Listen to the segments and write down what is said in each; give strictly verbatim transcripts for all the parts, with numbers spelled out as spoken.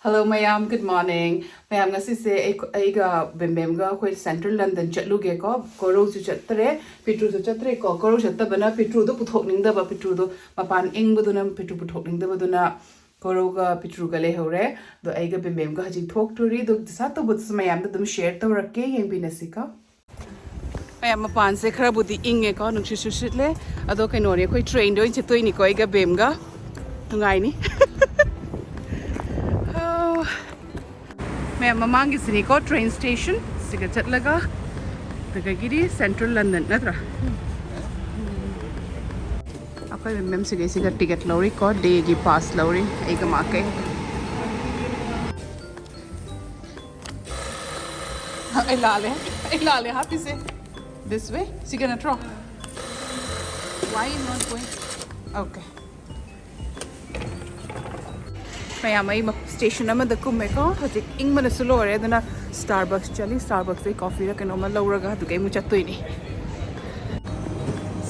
Hello ꯃꯌꯥꯝ, good morning. ꯃꯌꯥꯝ, ꯉꯁꯤꯁꯦ ꯑꯩ, ꯑꯩꯒ ꯕꯦꯝꯕꯦꯝꯒ ꯑꯩꯈꯣꯏ Central London ꯆꯠꯂꯨꯒꯦꯀꯣ꯫ ꯀꯣꯔꯧꯁꯨ ꯆꯠꯇ꯭ꯔꯦ, ꯄꯤꯇ꯭ꯔꯨꯁꯨ ꯆꯠꯇ꯭ꯔꯦꯀꯣ꯫ ꯀꯣꯔꯧ ꯆꯠꯇꯕꯅ ꯄꯤꯇ꯭ꯔꯨꯗꯣ ꯄꯨꯊꯣꯛꯅꯤꯡꯗꯕ, ꯄꯤꯇ꯭ꯔꯨꯗꯣ ꯃꯄꯥꯟ ꯏꯪꯕꯗꯨꯅ ꯄꯤꯇ꯭ꯔꯨ ꯄꯨꯊꯣꯛꯅꯤꯡꯗꯕꯗꯨꯅ ꯀꯣꯔꯧꯒ ꯄꯤꯇ꯭ꯔꯨꯒ ꯂꯩꯍꯧꯔꯦ꯫ ꯑꯗꯣ ꯑꯩꯒ ꯕꯦꯝꯕꯦꯝꯒ ꯍꯧꯖꯤꯛ ꯊꯣꯛꯇꯣꯔꯤ꯫ ꯑꯗꯣ decide ꯇꯧꯕꯗꯨꯁꯨ ꯃꯌꯥꯝꯗ ꯑꯗꯨꯝ share ꯇꯧꯔꯛꯀꯦ, ꯌꯦꯡꯕꯤꯅꯁꯤꯀꯣ꯫ ꯃꯌꯥꯝ, ꯃꯄꯥꯟꯁꯦ ꯈꯔꯕꯨꯗꯤ ꯏꯪꯉꯦꯀꯣ, ꯅꯨꯡꯁꯤꯠꯁꯨ ꯁꯤꯠꯂꯦ꯫ ꯑꯗꯣ ꯀꯩꯅꯣꯅꯦ, ꯑꯩꯈꯣꯏ trainꯗ ꯑꯣꯏꯅ ꯆꯠꯇꯣꯏꯅꯤꯀꯣ, ꯑꯩꯒ ꯕꯦꯝꯒ꯫ ꯅꯨꯡꯉꯥꯏꯅꯤ꯫ ꯑꯣ꯫ ꯃꯌꯥꯝ, ꯃꯃꯥꯡꯒꯤꯁꯤꯅꯤꯀꯣ train station꯫ ꯁꯤꯒ ꯆꯠꯂꯒ ꯑꯗꯨꯗꯒꯤꯗꯤ Central London ꯅꯠꯇ꯭ꯔꯥ? ꯑꯩꯈꯣꯏ ꯃꯦꯝ ꯁꯤꯒꯩꯁꯤꯒ ticket ꯂꯧꯔꯤꯀꯣ, dayꯒꯤ pass ꯂꯧꯔꯤ ꯑꯩꯒ ꯃꯥꯀꯩ꯫ ꯑꯩ ꯂꯥꯜꯂꯦ, ꯑꯩ ꯂꯥꯜꯂꯦ ꯍꯥꯞꯄꯤꯁꯦ꯫ This way? ꯁꯤꯒ ꯅꯠꯇ꯭ꯔꯣ? Why not going? Okay. ꯃꯌꯥꯝ, ꯑꯩ station ꯑꯃꯗ ꯀꯨꯝꯃꯦꯀꯣ꯫ ꯍꯧꯖꯤꯛ ꯏꯪꯕꯅꯁꯨ ꯂꯣꯏꯔꯦ, ꯑꯗꯨꯅ Starbucks ꯆꯠꯂꯤ꯫ Starbucksꯇꯩ coffeeꯔ ꯀꯩꯅꯣꯝꯃ ꯂꯧꯔꯒ ꯑꯗꯨꯒ ꯑꯃꯨꯛ ꯆꯠꯇꯣꯏꯅꯤ꯫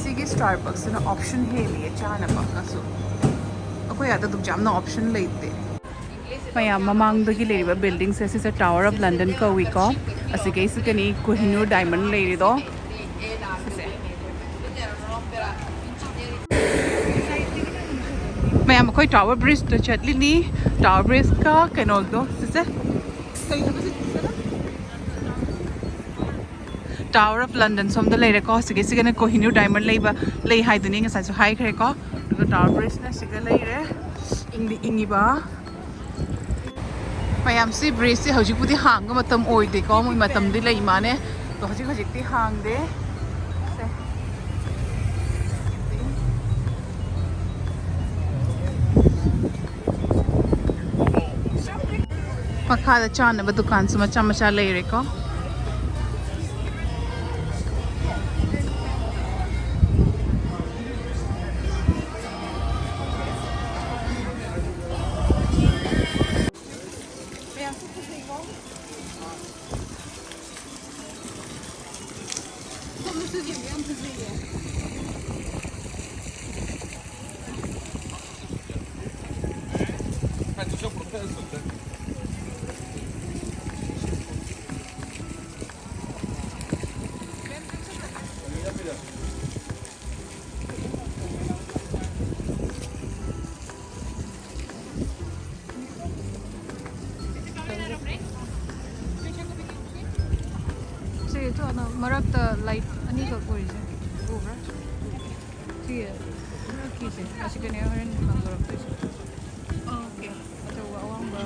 ꯁꯤꯒꯤ Starbucksꯁꯤꯅ option ꯍꯦꯜꯂꯤꯌꯦ ꯆꯥꯅꯕ ꯉꯁꯨ꯫ ꯑꯩꯈꯣꯏ ꯑꯥꯗ ꯑꯗꯨꯝ ꯌꯥꯝꯅ option ꯂꯩꯇꯦ꯫ ꯃꯌꯥꯝ, ꯃꯃꯥꯡꯗꯒꯤ ꯂꯩꯔꯤꯕ buildingꯁꯦ, ꯁꯤꯁꯦ Tower of London ꯀꯧꯏꯀꯣ꯫ ꯑꯁꯤꯒꯩꯁꯤꯒꯅꯤ Kohinoor Diamond ꯂꯩꯔꯤꯗꯣ꯫ ꯁꯤꯁꯦ꯫ ꯃꯌꯥꯝ, ꯑꯩꯈꯣꯏ Tower Bridgeꯇ ꯆꯠꯂꯤꯅꯤ꯫ Tower Bridgeꯀ ꯀꯩꯅꯣꯗꯣ, ꯁꯤꯁꯦ꯫ Tower of London ꯁꯣꯝꯗ ꯂꯩꯔꯦꯀꯣ꯫ ꯁꯤꯒꯤꯁꯤꯒꯅ Kohinoor Diamond ꯂꯩꯕ, ꯂꯩ ꯍꯥꯏꯗꯨꯅꯤ, ꯉꯁꯥꯏꯁꯨ ꯍꯥꯏꯈ꯭ꯔꯦꯀꯣ꯫ ꯑꯗꯨꯒ Tower Bridgeꯅ ꯁꯤꯒ ꯂꯩꯔꯦ꯫ ꯏꯪꯗꯤ ꯏꯪꯉꯤꯕ꯫ ꯃꯌꯥꯝ, ꯁꯤ bridgeꯁꯦ ꯍꯧꯖꯤꯛꯄꯨꯗꯤ ꯍꯥꯡꯕ ꯃꯇꯝ ꯑꯣꯏꯗꯦꯀꯣ, ꯃꯣꯏ ꯃꯇꯝꯗꯤ ꯂꯩ ꯃꯥꯅꯦ꯫ ꯑꯗꯣ ꯍꯧꯖꯤꯛ ꯍꯧꯖꯤꯛꯇꯤ ꯍꯥꯡꯗꯦ꯫ ꯁꯦ꯫ ꯃꯈꯥꯗ ꯆꯥꯅꯕ ꯗꯨꯀꯥꯟꯁꯨ ꯃꯆꯥ ꯃꯆꯥ ꯂꯩꯔꯦꯀꯣ꯫ ꯑꯗꯣ ꯃꯔꯛꯇ ꯂꯥꯏꯠ ꯑꯅꯤꯈꯛ ꯑꯣꯏꯔꯤꯁꯦ ꯎꯕ꯭ꯔꯥ? ꯁꯤ ꯃꯔꯛꯀꯤꯁꯦ ꯑꯁꯤꯗꯅꯦ ꯍꯣꯔꯦꯟ ꯍꯥꯡꯗꯣꯔꯛꯇꯣꯏꯁꯦ꯫ ꯑꯣꯀꯦ꯫ ꯑꯆꯧꯕ ꯑꯋꯥꯡꯕ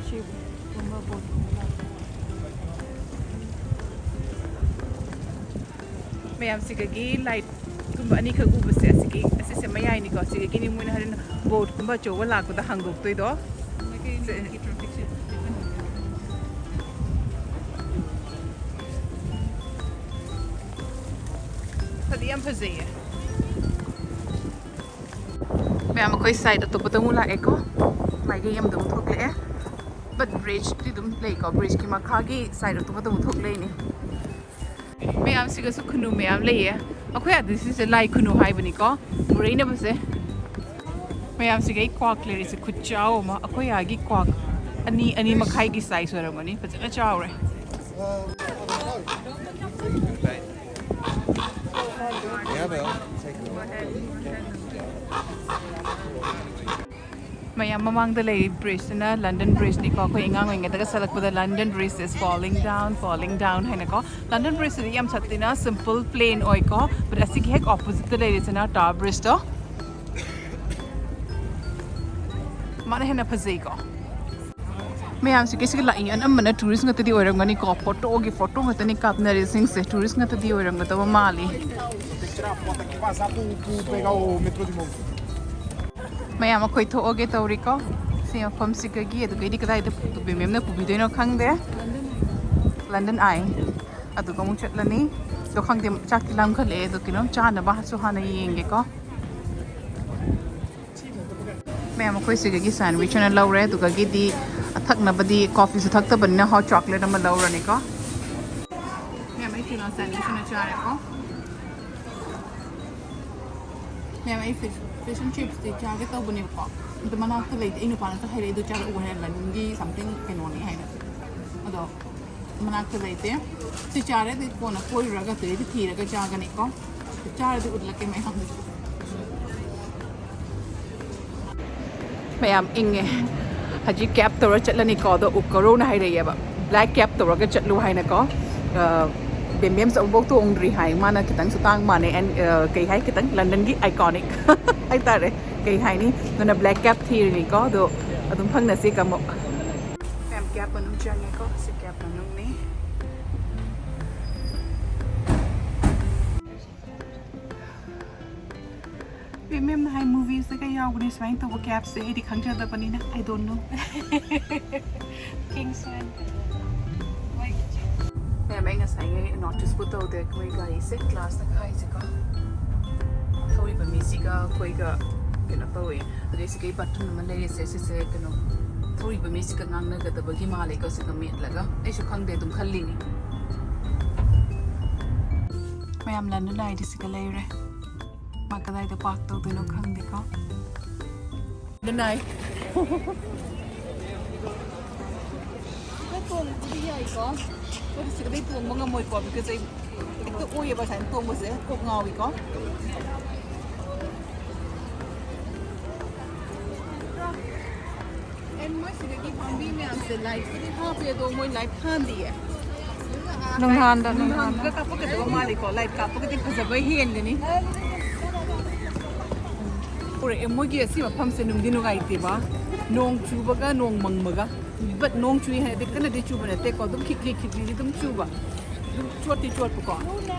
ꯁꯤꯒꯨꯝꯕ ꯕꯣꯠꯀꯨꯝꯕ ꯂꯥꯛꯄ꯫ ꯃꯌꯥꯝꯁꯤꯒꯒꯤ ꯂꯥꯏꯠꯀꯨꯝꯕ ꯑꯅꯤꯈꯛ ꯎꯕꯁꯦ ꯑꯁꯤꯒꯤ, ꯑꯁꯤꯁꯦ ꯃꯌꯥꯏꯅꯤꯀꯣ꯫ ꯑꯁꯤꯗꯒꯤꯅꯤ ꯃꯣꯏꯅ ꯍꯣꯔꯦꯟ ꯕꯣꯠꯀꯨꯝꯕ ꯑꯆꯧꯕ ꯂꯥꯛꯄꯗ ꯍꯥꯡꯗꯣꯛꯇꯣꯏꯗꯣ꯫ ꯃꯩꯇꯩꯒꯤ ꯇ꯭ꯔꯥꯐꯤꯛꯁꯦ ꯂꯦꯞꯍꯟꯅꯤꯡꯗꯦ꯫ ꯐꯗꯤ ꯌꯥꯝ ꯐꯖꯩꯌꯦ꯫ ꯃꯌꯥꯝ ꯑꯩꯈꯣꯏ ꯁꯥꯏꯠ ꯑꯇꯣꯞꯄꯗ ꯑꯃꯨꯛ ꯂꯥꯛꯑꯦꯀꯣ꯫ ꯃꯥꯏꯀꯩ ꯑꯃꯗ ꯑꯃꯨꯛ ꯊꯣꯛꯂꯛꯑꯦ꯫ ꯕꯠ ꯕ꯭ꯔꯤꯖꯇꯤ ꯑꯗꯨꯝ ꯂꯩꯀꯣ꯫ ꯕ꯭ꯔꯤꯖꯀꯤ ꯃꯈꯥꯒꯤ ꯁꯥꯏꯠ ꯑꯇꯣꯞꯄꯗ ꯑꯃꯨꯛ ꯊꯣꯛꯂꯛꯏꯅꯦ꯫ ꯃꯌꯥꯝꯁꯤꯒꯁꯨ ꯈꯨꯅꯨ ꯃꯌꯥꯝ ꯂꯩꯌꯦ꯫ ꯑꯩꯈꯣꯏ ꯑꯥꯗ ꯁꯤꯁꯦ ꯂꯥꯏ ꯈꯨꯅꯨ ꯍꯥꯏꯕꯅꯤꯀꯣ꯫ ꯃꯨꯔꯩꯅꯕꯁꯦ꯫ ꯃꯌꯥꯝꯁꯤꯒ ꯑꯩ ꯀ꯭ꯋꯥꯛ ꯂꯩꯔꯤꯁꯦ ꯈꯨꯠꯆꯥꯎ ꯑꯃ꯫ ꯑꯩꯈꯣꯏ ꯑꯥꯒꯤ ꯀ꯭ꯋꯥꯛ ꯑꯅꯤ, ꯑꯅꯤ ꯃꯈꯥꯏꯒꯤ ꯁꯥꯏꯖ ꯑꯣꯏꯔꯝꯒꯅꯤ꯫ ꯐꯖꯅ ꯆꯥꯎꯔꯦ꯫ Yeah, well, take a look. ꯃꯌꯥꯝ ꯃꯃꯥꯡꯗ ꯂꯩꯔꯤ ꯕ꯭ꯔꯤꯖꯁꯤꯅ ꯂꯟꯗꯟ ꯕ꯭ꯔꯤꯖꯅꯤꯀꯣ꯫ ꯑꯩꯈꯣꯏ ꯑꯉꯥꯡ ꯑꯣꯏꯔꯤꯉꯩꯗꯒ ꯁꯠꯂꯛꯄꯗ "London Bridge is falling down, falling down" ꯍꯥꯏꯅꯀꯣ꯫ ꯂꯟꯗꯟ ꯕ꯭ꯔꯤꯖꯁꯤꯗꯤ ꯌꯥꯝ ꯁꯠꯇꯦꯅ ꯁꯤꯝꯄꯜ ꯄ꯭ꯂꯦꯟ ꯑꯣꯏꯀꯣ꯫ ꯕꯠ ꯑꯁꯤꯒꯤ ꯍꯦꯛ ꯑꯣꯄꯣꯖꯤꯠꯇ ꯂꯩꯔꯤꯁꯤꯅ ꯇꯥꯋꯔ ꯕ꯭ꯔꯤꯖꯇꯣ꯫ ꯃꯥꯅ ꯍꯦꯟꯅ ꯐꯖꯩꯀꯣ꯫ ꯃꯌꯥꯝꯁꯤꯒꯤ ꯁꯤꯒꯤ ꯂꯥꯛꯏ ꯑꯅꯝꯕꯅ ꯇꯨꯔꯤꯁ ꯉꯥꯛꯇꯗꯤ ꯑꯣꯏꯔꯝꯒꯅꯤꯀꯣ꯫ ꯐꯣꯇꯣꯒꯤ ꯐꯣꯇꯣ ꯉꯥꯛꯇꯅꯤ ꯀꯥꯞꯅꯔꯤꯁꯤꯡꯁꯦ꯫ ꯇꯨꯔꯤꯁ ꯉꯥꯛꯇꯗꯤ ꯑꯣꯏꯔꯝꯒꯗꯕ ꯃꯥꯜꯂꯤ꯫ Mira, puta, que vas a tu, tu pegado metro de monte. ꯃꯌꯥꯝ ꯑꯩꯈꯣꯏ ꯊꯣꯛꯑꯒꯦ ꯇꯧꯔꯤꯀꯣ꯫ ꯁꯤ ꯃꯐꯝꯁꯤꯒꯒꯤ ꯑꯗꯨꯒꯩꯗꯤ ꯀꯗꯥꯏꯗ ꯄꯨꯕꯤ-, ꯃꯦꯝꯅ ꯄꯨꯕꯤꯗꯣꯏꯅꯣ ꯈꯪꯗꯦ꯫ ꯂꯟꯗꯟ ꯑꯥꯏ꯫ ꯑꯗꯨꯒ ꯑꯃꯨꯛ ꯆꯠꯂꯅꯤ꯫ ꯑꯗꯣ ꯈꯪꯗꯦ, ꯆꯥꯛꯇꯤ ꯂꯥꯝꯈꯠꯂꯛꯑꯦ꯫ ꯑꯗꯣ ꯀꯩꯅꯣꯝ ꯆꯥꯅꯕꯁꯨ ꯍꯥꯟꯅ ꯌꯦꯡꯒꯦꯀꯣ꯫ ꯃꯌꯥꯝ ꯑꯩꯈꯣꯏ ꯁꯤꯗꯒꯤ ꯁꯦꯟꯋꯤꯆ ꯑꯣꯏꯅ ꯂꯧꯔꯦ꯫ ꯑꯗꯨꯒꯒꯤꯗꯤ ꯊꯛꯅꯕꯗꯤ ꯀꯣꯐꯤꯁꯨ ꯊꯛꯇꯕꯅꯤꯅ ꯍꯣꯠ ꯆꯣꯀ꯭ꯂꯦꯠ ꯑꯃ ꯂꯧꯔꯅꯤꯀꯣ꯫ ꯃꯌꯥꯝ ꯑꯩ ꯀꯩꯅꯣ ꯁꯦꯟꯋꯤꯆ ꯑꯣꯏꯅ ꯆꯥꯔꯦꯀꯣ꯫ ꯃꯌꯥꯝ ꯑꯩ ꯐꯤꯁ, ꯐꯤꯁ ꯑꯦꯟ ꯆꯤꯞꯁꯇꯤ ꯆꯥꯒꯦ ꯇꯧꯕꯅꯦꯕꯀꯣ꯫ ꯑꯗꯣ ꯃꯅꯥꯛꯇ ꯂꯩꯇꯦ꯫ ꯑꯩ ꯅꯨꯄꯥꯅꯁꯨ ꯍꯥꯏꯔꯛꯑꯦ, "ꯑꯗꯨ ꯆꯥꯔꯛꯎ" ꯍꯥꯏꯅ, ꯂꯟꯗꯟꯒꯤ ꯁꯝꯊꯤꯡ ꯀꯩꯅꯣꯅꯤ ꯍꯥꯏꯅ꯫ ꯑꯗꯣ ꯃꯅꯥꯛꯇ ꯂꯩꯇꯦ꯫ ꯁꯤ ꯆꯥꯔꯦ, ꯑꯗꯩ ꯀꯣꯟꯅ ꯀꯣꯏꯔꯨꯔꯒ ꯑꯗꯨꯗꯩꯗꯤ ꯊꯤꯔꯒ ꯆꯥꯒꯅꯤꯀꯣ꯫ ꯆꯥꯔꯗꯤ ꯎꯠꯂꯛꯀꯦ ꯃꯌꯥꯝꯗꯁꯨ꯫ ꯃꯌꯥꯝ ꯏꯪꯉꯦ꯫ ꯍꯧꯖꯤꯛ ꯀꯦꯞ ꯇꯧꯔ ꯆꯠꯂꯅꯤꯀꯣ꯫ ꯑꯗꯣ ꯎꯀꯔꯣꯅ ꯍꯥꯏꯔꯛꯑꯦꯕ, "ꯕ꯭ꯂꯦꯛ ꯀꯦꯞ ꯇꯧꯔꯒ ꯆꯠꯂꯨ" ꯍꯥꯏꯅꯀꯣ꯫ ꯑ, ꯕꯦꯝꯕꯦꯝꯁꯨ ꯑꯃꯨꯛꯐꯥꯎ ꯇꯣꯡꯗ꯭ꯔꯤ ꯍꯥꯏ꯫ ꯃꯥꯅ ꯈꯤꯇꯪꯁꯨ ꯇꯥꯡ ꯃꯥꯜꯂꯦ꯫ And, ꯑ, ꯀꯩ ꯍꯥꯏ, ꯈꯤꯇꯪ ꯂꯟꯗꯟꯒꯤ iconic ꯍꯥꯏꯇꯥꯔꯦ꯫ ꯀꯩ ꯍꯥꯏꯅꯤ? ꯑꯗꯨꯅ black cab ꯊꯤꯔꯤꯅꯤꯀꯣ꯫ ꯑꯗꯣ ꯑꯗꯨꯝ ꯐꯪꯅꯁꯤ ꯀꯥꯃꯣ꯫ ꯃꯌꯥꯝ cab ꯃꯅꯨꯡ ꯆꯪꯉꯦꯀꯣ꯫ ꯁꯤ cab ꯃꯅꯨꯡꯅꯤ꯫ ꯃꯦꯝꯅ ꯍꯥꯏ movieꯁꯇꯒ ꯌꯥꯎꯕꯅꯦ ꯁꯨꯃꯥꯏꯅ ꯇꯧꯕ cabꯁꯦ, ꯑꯩꯗꯤ ꯈꯪꯖꯗꯕꯅꯤꯅ, I don't know꯫ Kingsman꯫ ꯃꯦꯝ, ꯑꯩ ꯉꯁꯥꯏꯒꯤ noticeꯄꯨ ꯇꯧꯗꯦ, ꯑꯩꯈꯣꯏ ꯒꯥꯔꯤꯁꯦ glassꯅ ꯈꯥꯏꯁꯦꯀꯣ꯫ ꯊꯧꯔꯤꯕ ꯃꯤꯁꯤꯒ ꯑꯩꯈꯣꯏꯒ ꯀꯩꯅꯣ ꯇꯧꯋꯦ꯫ ꯑꯗꯩ ꯁꯤꯒꯤ button ꯑꯃ ꯂꯩꯔꯤꯁꯦ, ꯁꯤꯁꯦ ꯀꯩꯅꯣ, ꯊꯧꯔꯤꯕ ꯃꯤꯁꯤꯒ ꯉꯥꯡꯅꯒꯗꯕꯒꯤ ꯃꯥꯜꯂꯦꯀꯣ, ꯁꯤꯒ ꯃꯦꯠꯂꯒ꯫ ꯑꯩꯁꯨ ꯈꯪꯗꯦ, ꯑꯗꯨꯝ ꯈꯜꯂꯤꯅꯤ꯫ ꯃꯌꯥꯝ ꯂꯟꯗꯟ ꯂꯥꯏꯗꯤ ꯁꯤꯒ ꯂꯩꯔꯦ꯫ ꯃꯥ ꯀꯗꯥꯏꯗ park ꯇꯧꯗꯣꯏꯅꯣ ꯈꯪꯗꯦꯀꯣ꯫ ꯂꯟꯗꯟ ꯂꯥꯏ꯫ ꯁꯤꯗ ꯇꯣꯡꯕꯗꯤ ꯌꯥꯏꯀꯣ꯫ ꯑꯩꯈꯣꯏꯗꯤ ꯁꯤꯗꯗꯤ ꯇꯣꯡꯕ ꯉꯝꯃꯣꯏꯀꯣ, because ꯑꯩ ꯍꯦꯛꯇ ꯑꯣꯏꯌꯦꯕ ꯁꯨꯃꯥꯏꯅ ꯇꯣꯡꯕꯁꯦ, ꯀꯣꯛ ꯉꯥꯎꯏꯀꯣ꯫ And ꯃꯣꯏ ꯁꯤꯗꯒꯤ ꯄꯥꯝꯕꯤ ꯃꯌꯥꯝꯁꯦ lightꯄꯨꯗꯤ ꯍꯥꯞꯄꯦ, ꯑꯗꯣ ꯃꯣꯏ light ꯊꯥꯟꯗꯤꯌꯦ꯫ ꯅꯨꯡꯗꯥꯡꯗ, ꯅꯨꯡꯗꯥꯡꯗ ꯅꯨꯡꯗꯥꯡꯗ꯫ ꯀꯥꯞꯄꯛꯀꯗꯕ ꯃꯥꯜꯂꯤꯀꯣ, light ꯀꯥꯞꯄꯒꯗꯤ ꯐꯖꯕ ꯍꯦꯟꯒꯅꯤ꯫ ꯄꯨꯔꯛꯑꯦ꯫ ꯃꯣꯏꯒꯤ ꯑꯁꯤ ꯃꯐꯝꯁꯦ ꯅꯨꯡꯗꯤ ꯅꯨꯡꯉꯥꯏꯇꯦꯕ, ꯅꯣꯡ ꯆꯨꯕꯒ ꯅꯣꯡ ꯃꯪꯕꯒ꯫ But ꯅꯣꯡ ꯆꯨꯏ ꯍꯥꯏꯔꯗꯤ ꯀꯟꯅꯗꯤ ꯆꯨꯕ ꯅꯠꯇꯦꯀꯣ, ꯑꯗꯨꯝ ꯈꯤꯛꯂꯤ ꯈꯤꯛꯂꯤꯗꯤ ꯑꯗꯨꯝ ꯆꯨꯕ, ꯑꯗꯨꯝ ꯆꯣꯠꯇꯤ ꯆꯣꯠꯄꯀꯣ꯫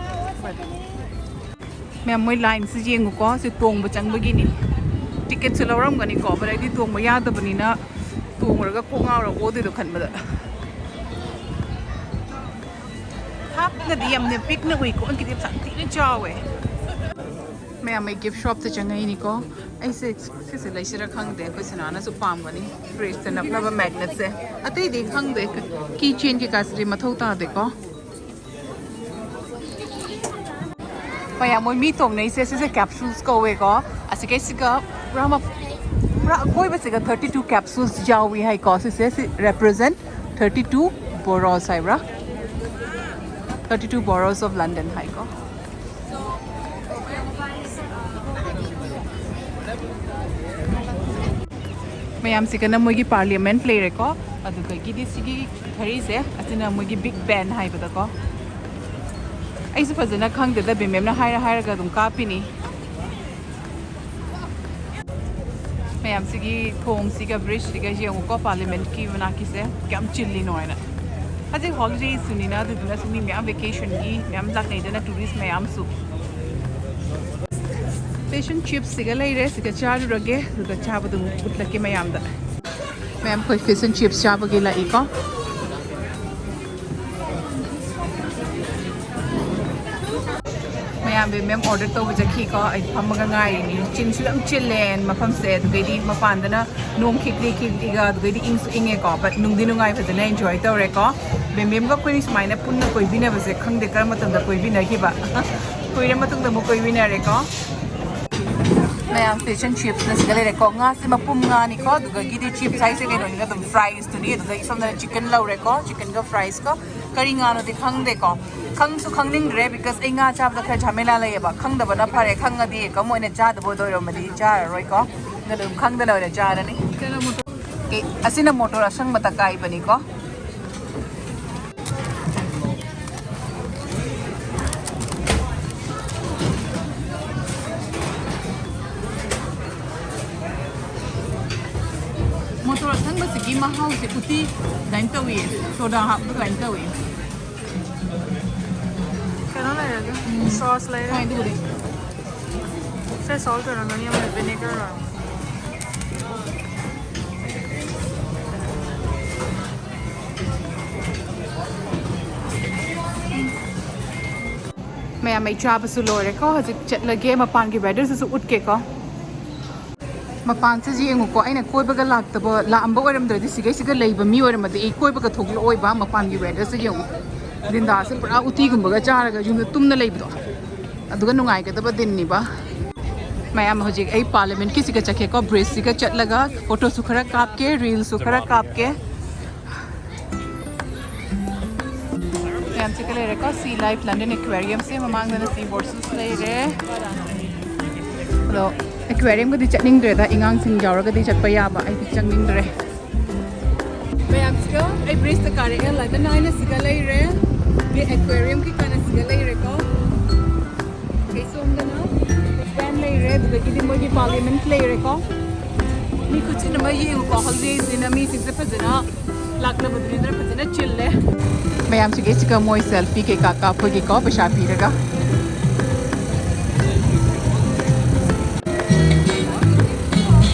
But ꯃꯌꯥꯝ, ꯃꯣꯏ lineꯁꯤ ꯌꯦꯡꯉꯨꯀꯣ, ꯁꯤ ꯇꯣꯡꯕ ꯆꯪꯕꯒꯤꯅꯤ꯫ Ticketꯁꯨ ꯂꯧꯔꯝꯒꯅꯤꯀꯣ, but ꯑꯩꯗꯤ ꯇꯣꯡꯕ ꯌꯥꯗꯕꯅꯤꯅ ꯇꯣꯡꯉꯨꯔꯒ ꯀꯣꯛ ꯉꯥꯎꯔꯒ ꯑꯣꯗꯣꯏꯗꯣ ꯈꯟꯕꯗ꯫ ꯍꯥꯞꯅꯗꯤ ꯌꯥꯝꯅ ꯄꯤꯛꯅ ꯎꯏꯀꯣ, ꯑꯩꯒꯤꯗꯤ ꯌꯥꯝ ꯁꯥꯊꯤꯅ ꯆꯥꯎꯋꯦ꯫ ꯃꯌꯥꯝ, ꯑꯩ gift shopꯇ ꯆꯪꯉꯛꯏꯅꯤꯀꯣ꯫ ꯑꯩꯁꯦ ꯁꯤꯁꯦ ꯂꯩꯁꯤꯔꯥ ꯈꯪꯗꯦ, ꯑꯩꯈꯣꯏ ꯁꯅꯥꯅꯁꯨ ꯄꯥꯝꯒꯅꯤ꯫ Fridgeꯇ ꯅꯞꯅꯕ magnetꯁꯦ꯫ ꯑꯇꯩꯗꯤ ꯈꯪꯗꯦ, key chain ꯀꯩꯀꯥꯁꯤꯗꯤ ꯃꯊꯧ ꯇꯥꯗꯦꯀꯣ꯫ ꯃꯌꯥꯝ, ꯃꯣꯏ ꯃꯤ ꯇꯣꯡꯅꯩꯁꯦ, ꯁꯤꯁꯦ capsules ꯀꯧꯋꯦꯀꯣ꯫ ꯑꯁꯤꯒꯩꯁꯤꯒ ꯄꯨꯔꯥ ꯃ-, ꯄꯨꯔꯥ ꯑꯀꯣꯏꯕꯁꯤꯒ thirty two capsules ꯌꯥꯎꯏ ꯍꯥꯏꯀꯣ꯫ ꯁꯤꯁꯦ ꯁꯤ represent thirty two boroughs ꯍꯥꯏꯕ꯭ꯔꯥ? Thirty two boroughs of London ꯍꯥꯏꯀꯣ꯫ ꯃꯌꯥꯝꯁꯤꯒꯅ ꯃꯣꯏꯒꯤ parliament ꯂꯩꯔꯦꯀꯣ, ꯑꯗꯨꯗꯒꯤꯗꯤ ꯁꯤꯒꯤ ꯘꯔꯤꯁꯦ, ꯑꯁꯤꯅ ꯃꯣꯏꯒꯤ Big Ben ꯍꯥꯏꯕꯗꯀꯣ꯫ ꯑꯩꯁꯨ ꯐꯖꯅ ꯈꯪꯗꯦꯗ, ꯕꯦꯝꯕꯦꯝꯅ ꯍꯥꯏꯔ ꯍꯥꯏꯔꯒ ꯑꯗꯨꯝ ꯀꯥꯞꯄꯤꯅꯤ꯫ ꯃꯌꯥꯝꯁꯤꯒꯤ ꯊꯣꯡꯁꯤꯒ ꯕ꯭ꯔꯤꯖꯁꯤꯒ ꯌꯦꯡꯉꯨꯀꯣ, ꯄꯥꯔꯂꯤꯌꯥꯃꯦꯟꯠꯀꯤ ꯃꯅꯥꯛꯀꯤꯁꯦ ꯀꯌꯥꯝ ꯆꯤꯜꯂꯤꯅꯣ ꯍꯥꯏꯅ꯫ ꯍꯧꯖꯤꯛ ꯍꯣꯂꯤꯗꯦꯁꯨꯅꯤꯅ, ꯑꯗꯨꯗꯨꯅꯁꯨ ꯃꯤ ꯃꯌꯥꯝ ꯚꯦꯀꯦꯁꯟꯒꯤ ꯃꯌꯥꯝ ꯂꯥꯛꯅꯩꯗꯅ, ꯇꯨꯔꯤꯁ ꯃꯌꯥꯝꯁꯨ꯫ ꯐꯤꯁ ꯑꯦꯟ ꯆꯤꯞꯁꯁꯤꯒ ꯂꯩꯔꯦ, ꯁꯤꯒ ꯆꯥꯔꯨꯔꯒꯦ, ꯑꯗꯨꯒ ꯆꯥꯕꯗꯨ ꯑꯃꯨꯛ ꯎꯠꯂꯛꯀꯦ ꯃꯌꯥꯝꯗ꯫ ꯃꯌꯥꯝ ꯑꯩꯈꯣꯏ ꯐꯤꯁ ꯑꯦꯟ ꯆꯤꯞꯁ ꯆꯥꯕꯒꯤ ꯂꯥꯛꯏꯀꯣ꯫ ꯃꯌꯥꯝ ꯕꯦꯝꯕꯦꯝ ꯑꯣꯔꯗꯔ ꯇꯧꯕ ꯆꯠꯈꯤꯀꯣ, ꯑꯩ ꯐꯝꯃꯒ ꯉꯥꯏꯔꯤꯅꯤ꯫ ꯆꯤꯟꯁꯨ ꯌꯥꯝ ꯆꯤꯜꯂꯦ ꯃꯐꯝꯁꯦ, ꯑꯗꯨꯗꯩꯗꯤ ꯃꯄꯥꯟꯗꯅ ꯅꯣꯡ ꯈꯤꯛꯂꯤ ꯈꯤꯛꯂꯤꯒ, ꯑꯗꯨꯗꯩꯗꯤ ꯏꯪꯁꯨ ꯏꯪꯉꯦꯀꯣ, but ꯅꯨꯡꯗꯤ ꯅꯨꯡꯉꯥꯏ, ꯐꯖꯅ ꯑꯦꯟꯖꯣꯏ ꯇꯧꯔꯦꯀꯣ꯫ ꯕꯦꯝꯕꯦꯝꯒ ꯑꯩꯈꯣꯏꯅꯤ ꯁꯨꯃꯥꯏꯅ ꯄꯨꯟꯅ ꯀꯣꯏꯕꯤꯅꯕꯁꯦ ꯈꯪꯗꯦ ꯀꯔꯝꯕ ꯃꯇꯝꯗ ꯀꯣꯏꯕꯤꯅꯈꯤꯕ꯫ ꯀꯨꯏꯔ ꯃꯇꯨꯡꯗ ꯑꯃꯨꯛ ꯀꯣꯏꯕꯤꯅꯔꯦꯀꯣ꯫ ꯃꯌꯥꯝ ꯐꯤꯁ ꯑꯦꯟ ꯆꯤꯞꯁꯅ ꯁꯤꯗ ꯂꯩꯔꯦꯀꯣ꯫ ꯉꯥꯁꯦ ꯃꯄꯨꯝ ꯉꯥꯅꯤꯀꯣ, ꯑꯗꯨꯗꯒꯤꯗꯤ ꯆꯤꯞꯁ ꯍꯥꯏꯁꯦ ꯀꯩꯅꯣꯅꯤꯅ ꯑꯗꯨꯝ ꯐ꯭ꯔꯥꯏꯁꯇꯨꯅꯤ꯫ ꯑꯗꯨꯗꯒꯤ ꯁꯣꯝꯗꯅ ꯆꯤꯛꯀꯟ ꯂꯧꯔꯦꯀꯣ, ꯆꯤꯛꯀꯟꯒ ꯐ꯭ꯔꯥꯏꯁꯀ꯫ ꯀꯔꯤ ꯉꯥꯅꯣꯗꯤ ꯈꯪꯗꯦꯀꯣ, ꯈꯪꯁꯨ ꯈꯪꯅꯤꯡꯗ꯭ꯔꯦ, because ꯑꯩ ꯉꯥ ꯆꯥꯕꯗ ꯈꯔ ꯖꯥꯃꯦꯂꯥ ꯂꯩꯌꯦꯕ꯫ ꯈꯪꯗꯕꯅ ꯐꯔꯦ, ꯈꯪꯉꯗꯤ ꯀꯝ ꯑꯣꯏꯅ ꯆꯥꯗꯕ ꯑꯣꯏꯗꯣꯏꯔꯝꯃꯗꯤ ꯆꯥꯔꯔꯣꯏꯀꯣ꯫ ꯑꯗꯨꯅ ꯑꯗꯨꯝ ꯈꯪꯗꯅ ꯑꯣꯏꯅ ꯆꯥꯔꯅꯤ꯫ ꯑꯦ, ꯑꯁꯤꯅ ꯃꯣꯇꯣꯔ ꯑꯁꯪꯕ ꯇꯛꯈꯥꯏꯕꯅꯤꯀꯣ꯫ ꯃꯣꯇꯣꯔ ꯑꯁꯪꯕꯁꯤꯒꯤ ꯃꯍꯥꯎꯁꯦ ꯎꯇꯤ ꯑꯗꯨꯃꯥꯏꯅ ꯇꯧꯏ, ꯁꯣꯗꯥ ꯍꯥꯞꯄ ꯑꯗꯨꯃꯥꯏꯅ ꯇꯧꯏ꯫ ꯀꯩꯅꯣ ꯂꯩꯔꯒ, ꯎꯝ꯫ ꯁꯣꯁ ꯂꯩꯔꯦ꯫ ꯍꯣꯏ, ꯑꯗꯨꯕꯨꯗꯤ꯫ ꯁꯦ, ꯁꯣꯜꯠ ꯑꯣꯏꯔꯝꯒꯅꯤ, ꯑꯃꯅ ꯚꯤꯅꯦꯒꯔ ꯑꯣꯏꯔꯝꯒꯅꯤ꯫ ꯃꯌꯥꯝ, ꯑꯩ ꯆꯥꯕꯁꯨ ꯂꯣꯏꯔꯦꯀꯣ꯫ ꯍꯧꯖꯤꯛ ꯆꯠꯂꯒꯦ, ꯃꯄꯥꯟꯒꯤ ꯋꯦꯗꯔꯁꯤꯁꯨ ꯎꯠꯀꯦꯀꯣ꯫ ꯃꯄꯥꯟꯁꯦ ꯌꯦꯡꯉꯨꯀꯣ, ꯑꯩꯅ ꯀꯣꯏꯕꯒ ꯂꯥꯛꯇꯕ, ꯂꯥꯛꯑꯝꯕ ꯑꯣꯏꯔꯝꯗ꯭ꯔꯗꯤ, ꯁꯤꯒꯩꯁꯤꯒ ꯂꯩꯕ ꯃꯤ ꯑꯣꯏꯔꯝꯃꯗꯤ ꯑꯩ ꯀꯣꯏꯕꯒ ꯊꯣꯛꯂꯛꯑꯣꯏꯕ꯫ ꯃꯄꯥꯟꯒꯤ ꯋꯦꯗꯔꯁꯦ ꯌꯦꯡꯉꯨ, ꯂꯤꯟꯗꯥꯁꯦ ꯄꯨꯔꯥ ꯎꯇꯤꯒꯨꯝꯕꯒ ꯆꯥꯔꯒ ꯌꯨꯝꯗ ꯇꯨꯝꯅ ꯂꯩꯕꯗꯣ, ꯑꯗꯨꯒ ꯅꯨꯡꯉꯥꯏꯒꯗꯕ ꯗꯤꯟꯅꯤꯕ꯫ ꯃꯌꯥꯝ, ꯍꯧꯖꯤꯛ ꯑꯩ ꯄꯥꯔꯂꯤꯌꯥꯃꯦꯟꯠꯀꯤꯁꯤꯒ ꯆꯠꯀꯦꯀꯣ, ꯕ꯭ꯔꯤꯖꯁꯤꯒ ꯆꯠꯂꯒ ꯐꯣꯇꯣꯁꯨ ꯈꯔ ꯀꯥꯞꯀꯦ, ꯔꯤꯜꯁꯁꯨ ꯈꯔ ꯀꯥꯞꯀꯦ꯫ ꯃꯌꯥꯝꯁꯤꯒ ꯂꯩꯔꯦꯀꯣ, ꯁꯤ ꯂꯥꯏꯐ ꯂꯟꯗꯟ ꯑꯦꯀ꯭ꯋꯦꯔꯤꯌꯝꯁꯦ, ꯃꯃꯥꯡꯗꯅ ꯁꯤ ꯕꯣꯔꯗꯁꯨ ꯂꯩꯔꯦ꯫ ꯑꯗꯣ ꯑꯦꯀ꯭ꯋꯦꯔꯤꯌꯝꯒꯗꯤ ꯆꯠꯅꯤꯡꯗ꯭ꯔꯦꯗ, ꯑꯉꯥꯡꯁꯤꯡ ꯌꯥꯎꯔꯒꯗꯤ ꯆꯠꯄ ꯌꯥꯕ, ꯑꯩꯗꯤ ꯆꯪꯅꯤꯡꯗ꯭ꯔꯦ꯫ ꯃꯌꯥꯝꯁꯤꯒ ꯑꯩ ꯕ꯭ꯔꯤꯖꯇ ꯀꯥꯔꯛꯑꯦ, ꯂꯟꯗꯟ ꯍꯥꯏꯅ ꯁꯤꯒ ꯂꯩꯔꯦ꯫ ꯑꯦꯀ꯭ꯋꯦꯔꯤꯌꯝ ꯀꯩꯀꯥꯅ ꯁꯤꯗ ꯂꯩꯔꯦꯀꯣ꯫ ꯑꯩ ꯁꯣꯝꯗꯅ ꯐꯦꯟ ꯂꯩꯔꯦ, ꯑꯗꯨꯗꯒꯤꯗꯤ ꯃꯣꯏꯒꯤ ꯄꯥꯔꯂꯤꯌꯥꯃꯦꯟꯠ ꯂꯩꯔꯦꯀꯣ꯫ ꯃꯤ ꯈꯨꯆꯤꯟ ꯑꯃ ꯌꯦꯡꯉꯨꯀꯣ, ꯍꯧꯖꯤꯛꯁꯤꯅ ꯃꯤꯁꯤꯡꯁꯦ ꯐꯖꯅ ꯂꯥꯛꯅꯕꯗꯨꯅꯤꯗꯅ ꯐꯖꯅ ꯆꯤꯜꯂꯦ꯫ ꯃꯌꯥꯝꯁꯤꯒꯤ ꯁꯤꯒ ꯃꯣꯏ ꯁꯦꯜꯐꯤ ꯀꯩꯀꯥ ꯀꯥꯞꯄꯒꯤꯀꯣ ꯄꯩꯁꯥ ꯄꯤꯔꯒ꯫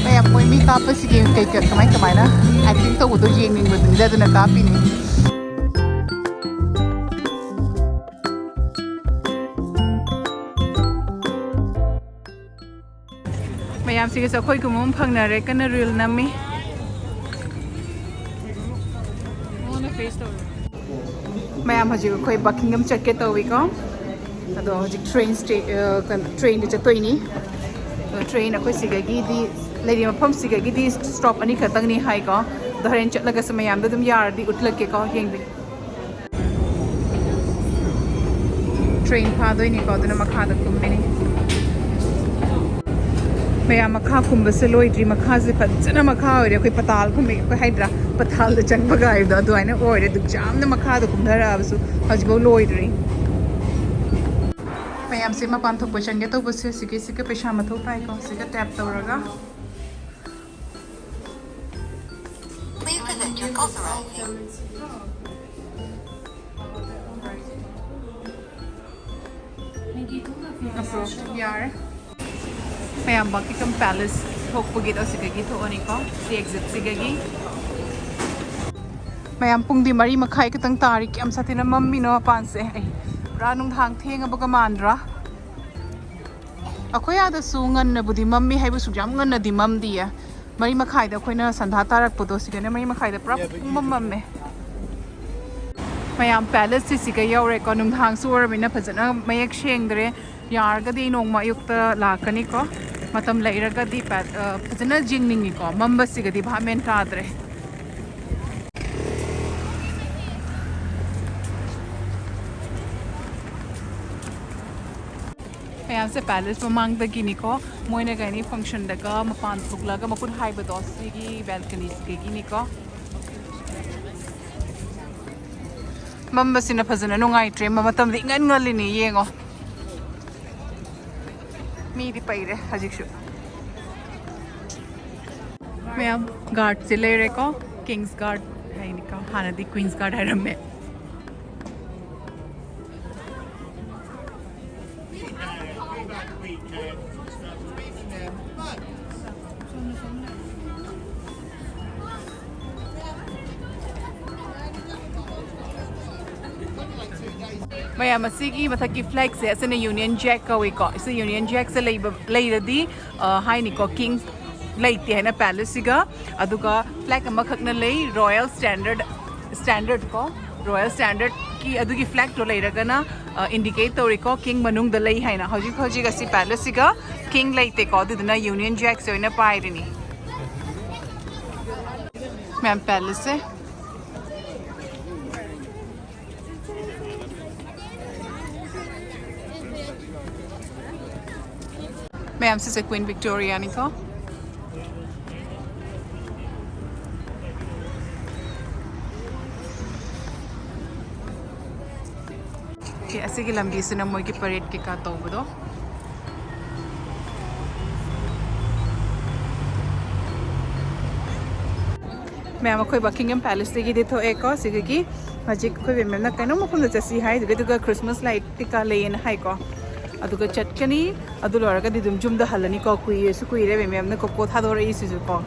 ꯃꯌꯥꯝ ꯃꯣꯏ ꯃꯤ ꯀꯥꯞꯄꯁꯤꯒꯤ ꯀꯩ ꯀꯩ ꯀꯃꯥꯏ ꯀꯃꯥꯏꯅ ꯑꯦꯛꯇꯤꯡ ꯇꯧꯕꯗꯣ ꯌꯦꯡꯅꯤꯡꯕꯗꯨꯅꯤꯗ ꯑꯗꯨꯅ ꯀꯥꯞꯄꯤꯅꯤ꯫ ꯃꯌꯥꯝꯁꯤꯒꯁꯨ ꯑꯩꯈꯣꯏ ꯒꯨꯝꯕ ꯑꯃ ꯐꯪꯅꯔꯦ, ꯀꯟꯅ ꯔꯤꯜ ꯅꯝꯃꯤ꯫ ꯃꯉꯣꯟꯗ ꯐꯦꯁ ꯇꯧꯔꯣ꯫ ꯃꯌꯥꯝ ꯍꯧꯖꯤꯛ ꯑꯩꯈꯣꯏ ꯕꯀꯤꯡꯍꯝ ꯆꯠꯀꯦ ꯇꯧꯏꯀꯣ꯫ ꯑꯗꯣ ꯍꯧꯖꯤꯛ ꯇ꯭ꯔꯦꯟ ꯁ꯭ꯇꯦ-, ꯑ, ꯀꯩꯅꯣ, ꯇ꯭ꯔꯦꯟꯗ ꯆꯠꯇꯣꯏꯅꯤ꯫ ꯑꯗꯣ ꯇ꯭ꯔꯦꯟ ꯑꯩꯈꯣꯏ ꯁꯤꯗꯒꯤꯗꯤ, ꯂꯩꯔꯤꯕ ꯃꯐꯝꯁꯤꯗꯒꯤꯗꯤ ꯁ꯭ꯇꯣꯞ ꯑꯅꯤꯈꯛꯇꯪꯅꯤ ꯍꯥꯏꯀꯣ꯫ ꯑꯗꯣ ꯍꯣꯔꯦꯟ ꯆꯠꯂꯒꯁꯨ ꯃꯌꯥꯝꯗ ꯑꯗꯨꯝ ꯌꯥꯔꯗꯤ ꯎꯠꯂꯛꯀꯦꯀꯣ, ꯌꯦꯡꯕꯤ꯫ ꯇ꯭ꯔꯦꯟ ꯐꯥꯗꯣꯏꯅꯤꯀꯣ, ꯑꯗꯨꯅ ꯃꯈꯥꯗ ꯀꯨꯝꯃꯤꯅꯤ꯫ ꯃꯌꯥꯝ ꯃꯈꯥ ꯀꯨꯝꯕꯁꯦ ꯂꯣꯏꯗ꯭ꯔꯤ, ꯃꯈꯥꯁꯦ ꯐꯖꯅ ꯃꯈꯥ ꯑꯣꯏꯔꯦ꯫ ꯑꯩꯈꯣꯏ ꯄꯇꯥꯜ ꯀꯨꯝꯃꯤ, ꯑꯩꯈꯣꯏ ꯍꯥꯏꯗ꯭ꯔꯥ, ꯄꯇꯥꯜꯗ ꯆꯪꯕꯒ ꯍꯥꯏꯕꯗꯣ ꯑꯗꯨꯃꯥꯏꯅ ꯑꯣꯏꯔꯦ꯫ ꯑꯗꯨꯛ ꯌꯥꯝꯅ ꯃꯈꯥꯗ ꯀꯨꯝꯊꯔꯛꯑꯕꯁꯨ ꯍꯧꯖꯤꯛꯐꯥꯎ ꯂꯣꯏꯗ꯭ꯔꯤ꯫ ꯃꯌꯥꯝꯁꯦ ꯃꯄꯥꯟ ꯊꯣꯛꯄ ꯆꯪꯒꯦ ꯇꯧꯕꯁꯦ ꯁꯤꯒꯤ, ꯁꯤꯒ ꯄꯩꯁꯥ ꯃꯊꯧ ꯇꯥꯏꯀꯣ, ꯁꯤꯒ ꯇꯦꯞ ꯇꯧꯔꯒ꯫ Please present your authorized ꯑꯞꯔꯣꯆ ꯌꯥꯔꯦ꯫ ꯃꯌꯥꯝ ꯕꯀꯤꯡꯍꯝ ꯄꯦꯂꯦꯁ ꯊꯣꯛꯄꯒꯤꯗꯣ ꯁꯤꯗꯒꯤ ꯊꯣꯛꯑꯅꯤꯀꯣ, ꯁꯤ ꯑꯦꯛꯖꯤꯠꯁꯤꯗꯒꯤ꯫ ꯃꯌꯥꯝ ꯄꯨꯡꯗꯤ ꯃꯔꯤ ꯃꯈꯥꯏ ꯈꯛꯇꯪ ꯇꯥꯔꯤ꯫ ꯀꯌꯥꯝ ꯁꯥꯊꯤꯅ ꯃꯝꯃꯤꯅꯣ ꯃꯄꯥꯟꯁꯦ꯫ ꯑꯩ ꯄꯨꯔꯥ ꯅꯨꯡꯗꯥꯡ ꯊꯦꯡꯉꯕꯒ ꯃꯥꯟꯗ꯭ꯔꯥ? ꯑꯩꯈꯣꯏ ꯑꯥꯗꯁꯨ ꯉꯟꯅꯕꯨꯗꯤ ꯃꯝꯃꯤ ꯍꯥꯏꯕꯁꯨ ꯌꯥꯝ ꯉꯟꯅꯗꯤ ꯃꯝꯗꯤꯌꯦ꯫ ꯃꯔꯤ ꯃꯈꯥꯏꯗ ꯑꯩꯈꯣꯏꯅ ꯁꯟꯗꯥ ꯇꯥꯔꯛꯄꯗꯣ ꯁꯤꯗꯅ ꯃꯔꯤ ꯃꯈꯥꯏꯗ ꯄꯨꯔꯥ ꯄꯨꯡꯃꯝ ꯃꯝꯃꯦ꯫ ꯃꯌꯥꯝ ꯄꯦꯂꯦꯁꯁꯤ ꯁꯤꯒ ꯌꯧꯔꯦꯀꯣ꯫ ꯅꯨꯡꯗꯥꯡꯁꯨ ꯑꯣꯏꯔꯕꯅꯤꯅ ꯐꯖꯅ ꯃꯌꯦꯛ ꯁꯦꯡꯗ꯭ꯔꯦ꯫ ꯌꯥꯔꯒꯗꯤ ꯅꯣꯡꯃ ꯑꯌꯨꯛꯇ ꯂꯥꯛꯀꯅꯤꯀꯣ꯫ ꯃꯇꯝ ꯂꯩꯔꯒꯗꯤ ꯄꯦ-, ꯑ, ꯐꯖꯅ ꯌꯦꯡꯅꯤꯡꯉꯤꯀꯣ꯫ ꯃꯝꯕꯁꯤꯒꯗꯤ ꯚꯥꯞ ꯃꯦꯟ ꯇꯥꯗ꯭ꯔꯦ꯫ ꯃꯌꯥꯝꯁꯦ ꯄꯦꯂꯦꯁ ꯃꯃꯥꯡꯗꯒꯤꯅꯤꯀꯣ꯫ ꯃꯣꯏꯅ ꯀꯩ ꯍꯥꯏꯅꯤ, ꯐꯪꯁꯟꯗꯒ ꯃꯄꯥꯟ ꯊꯣꯛꯂꯒ ꯃꯈꯨꯠ ꯍꯥꯏꯕꯗꯣ ꯁꯤꯒꯤ ꯕꯦꯜꯀꯅꯤꯁꯤꯗꯒꯤꯅꯤꯀꯣ꯫ ꯃꯝꯕꯁꯤꯅ ꯐꯖꯅ ꯅꯨꯡꯉꯥꯏꯇ꯭ꯔꯦ꯫ ꯃ-, ꯃꯇꯝꯗꯤ ꯏꯉꯟ ꯉꯜꯂꯤꯅꯦ, ꯌꯦꯡꯉꯣ꯫ ꯃꯤꯗꯤ ꯄꯩꯔꯦ ꯍꯧꯖꯤꯛꯁꯨ꯫ ꯃꯌꯥꯝ, ꯒꯥꯔꯗꯁꯦ ꯂꯩꯔꯦꯀꯣ꯫ ꯀꯤꯡꯁ ꯒꯥꯔꯗ ꯍꯥꯏꯅꯤꯀꯣ, ꯍꯥꯟꯅꯗꯤ ꯀ꯭ꯋꯤꯟꯁ ꯒꯥꯔꯗ ꯍꯥꯏꯔꯝꯃꯦ꯫ ꯃꯌꯥꯝ, ꯑꯁꯤꯒꯤ ꯃꯊꯛꯀꯤ ꯐ꯭ꯂꯦꯛꯁꯦ, ꯑꯁꯤꯅ ꯌꯨꯅꯤꯌꯟ ꯖꯦꯛ ꯀꯧꯏꯀꯣ꯫ ꯑꯁꯤ ꯌꯨꯅꯤꯌꯟ ꯖꯦꯛꯁꯦ ꯂꯩꯕ, ꯂꯩꯔꯗꯤ, ꯑ, ꯍꯥꯏꯅꯤꯀꯣ, ꯀꯤꯡ ꯂꯩꯇꯦ ꯍꯥꯏꯅ ꯄꯦꯂꯦꯁꯁꯤꯒ꯫ ꯑꯗꯨꯒ ꯐ꯭ꯂꯦꯛ ꯑꯃꯈꯛꯅ ꯂꯩ, ꯔꯣꯌꯦꯜ ꯁ꯭ꯇꯦꯟꯗꯔꯗ, ꯁ꯭ꯇꯦꯟꯗꯔꯗ ꯀꯣ, ꯔꯣꯌꯦꯜ ꯁ꯭ꯇꯦꯟꯗꯔꯗꯀꯤ ꯑꯗꯨꯒꯤ ꯐ꯭ꯂꯦꯛꯇꯣ ꯂꯩꯔꯒꯅ, ꯑ, ꯏꯟꯗꯤꯀꯦꯠ ꯇꯧꯔꯤꯀꯣ, ꯀꯤꯡ ꯃꯅꯨꯡꯗ ꯂꯩ ꯍꯥꯏꯅ꯫ ꯍꯧꯖꯤꯛ ꯍꯧꯖꯤꯛ ꯑꯁꯤ ꯄꯦꯂꯦꯁꯁꯤꯒ ꯀꯤꯡ ꯂꯩꯇꯦꯀꯣ, ꯑꯗꯨꯗꯨꯅ ꯌꯨꯅꯤꯌꯟ ꯖꯦꯛꯁꯦ ꯑꯣꯏꯅ ꯄꯥꯏꯔꯤꯅꯤ꯫ ꯃꯌꯥꯝ, ꯄꯦꯂꯦꯁꯁꯦ꯫ ꯃꯌꯥꯝ, ꯁꯤꯁꯦ ꯀ꯭ꯋꯤꯟ ꯚꯤꯛꯇꯣꯔꯤꯌꯥꯅꯤꯀꯣ꯫ ꯑꯣꯀꯦ, ꯑꯁꯤꯒꯤ ꯂꯝꯕꯤꯁꯤꯅ ꯃꯣꯏꯒꯤ ꯄꯔꯦꯗ ꯀꯩꯀꯥ ꯇꯧꯕꯗꯣ꯫ ꯃꯌꯥꯝ, ꯑꯩꯈꯣꯏ ꯕꯀꯤꯡꯍꯝ ꯄꯦꯂꯦꯁꯇꯒꯤꯗꯤ ꯊꯣꯛꯑꯦꯀꯣ꯫ ꯁꯤꯗꯒꯤ ꯍꯧꯖꯤꯛ ꯑꯩꯈꯣꯏ ꯃꯦꯝꯅ ꯀꯩꯅꯣ ꯃꯐꯝꯗ ꯆꯠꯁꯤ ꯍꯥꯏꯗꯨꯒꯤ, ꯑꯗꯨꯒ ꯈ꯭ꯔꯤꯁꯃꯥꯁ ꯂꯥꯏꯠ ꯀꯩꯀꯥ ꯂꯩꯌꯦꯅ ꯍꯥꯏꯀꯣ꯫ ꯑꯗꯨꯒ ꯆꯠꯀꯅꯤ꯫ ꯑꯗꯨ ꯂꯣꯏꯔꯒꯗꯤ ꯑꯗꯨꯝ ꯌꯨꯝꯗ ꯍꯜꯂꯅꯤꯀꯣ꯫ ꯀꯨꯏꯔꯁꯨ ꯀꯨꯏꯔꯦ ꯃꯦꯝꯅ ꯀꯣꯀꯣ ꯊꯥꯗꯣꯔꯛꯏꯁꯤꯁꯨꯀꯣ꯫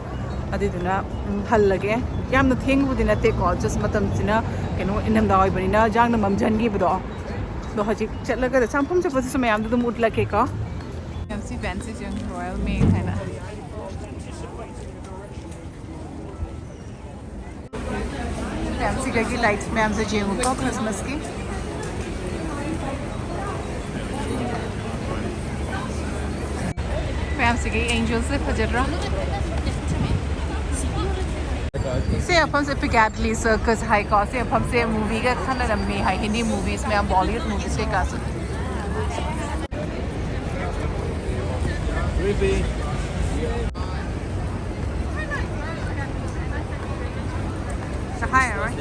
ꯑꯗꯨꯗꯨꯅ, ꯎꯝ, ꯍꯜꯂꯒꯦ꯫ ꯌꯥꯝꯅ ꯊꯦꯡꯕꯕꯨꯗꯤ ꯅꯠꯇꯦꯀꯣ, ꯖꯁ ꯃꯇꯝꯁꯤꯅ ꯀꯩꯅꯣ, ꯏꯪꯊꯝꯊꯥ ꯑꯣꯏꯕꯅꯤꯅ ꯌꯥꯝꯅ ꯃꯝꯁꯤꯟꯈꯤꯕꯗꯣ꯫ ꯑꯗꯣ ꯍꯧꯖꯤꯛ ꯆꯠꯂꯒ ꯆꯥꯐꯝ ꯆꯠꯄꯗꯨꯁꯨ ꯃꯌꯥꯝꯗ ꯑꯗꯨꯝ ꯎꯠꯂꯛꯀꯦꯀꯣ꯫ ꯃꯌꯥꯝ, ꯁꯤ ꯕꯦꯟꯁꯤꯁꯨ ꯌꯦꯡꯉꯨ, ꯔꯣꯌꯦꯜ ꯃꯦ ꯍꯥꯏꯅ꯫ ꯃꯌꯥꯝ, ꯁꯤꯗꯒꯤ ꯂꯥꯏꯠꯁ ꯃꯌꯥꯝꯁꯦ ꯌꯦꯡꯉꯨꯀꯣ, ꯈ꯭ꯔꯤꯁꯃꯥꯁꯀꯤ꯫ ꯃꯌꯥꯝꯁꯤꯒꯤ ꯑꯦꯡꯖꯦꯜꯁꯦ ꯐꯖꯗ꯭ꯔꯥ? ꯁꯤ ꯃꯐꯝꯁꯦ ꯄꯤꯀꯥꯗꯤꯂꯤ ꯁꯔꯀꯁ ꯍꯥꯏꯀꯣ꯫ ꯁꯤ ꯃꯐꯝꯁꯦ ꯃꯨꯚꯤꯒ ꯈꯟꯅꯔꯝꯃꯤ ꯍꯥꯏ, ꯍꯤꯟꯗꯤ ꯃꯨꯚꯤꯁ ꯃꯌꯥꯝ, ꯕꯣꯂꯤꯋꯨꯗ ꯃꯨꯚꯤꯁ ꯀꯩꯀꯥꯁꯨ꯫ ꯍꯥꯏꯔꯔꯣꯏ꯫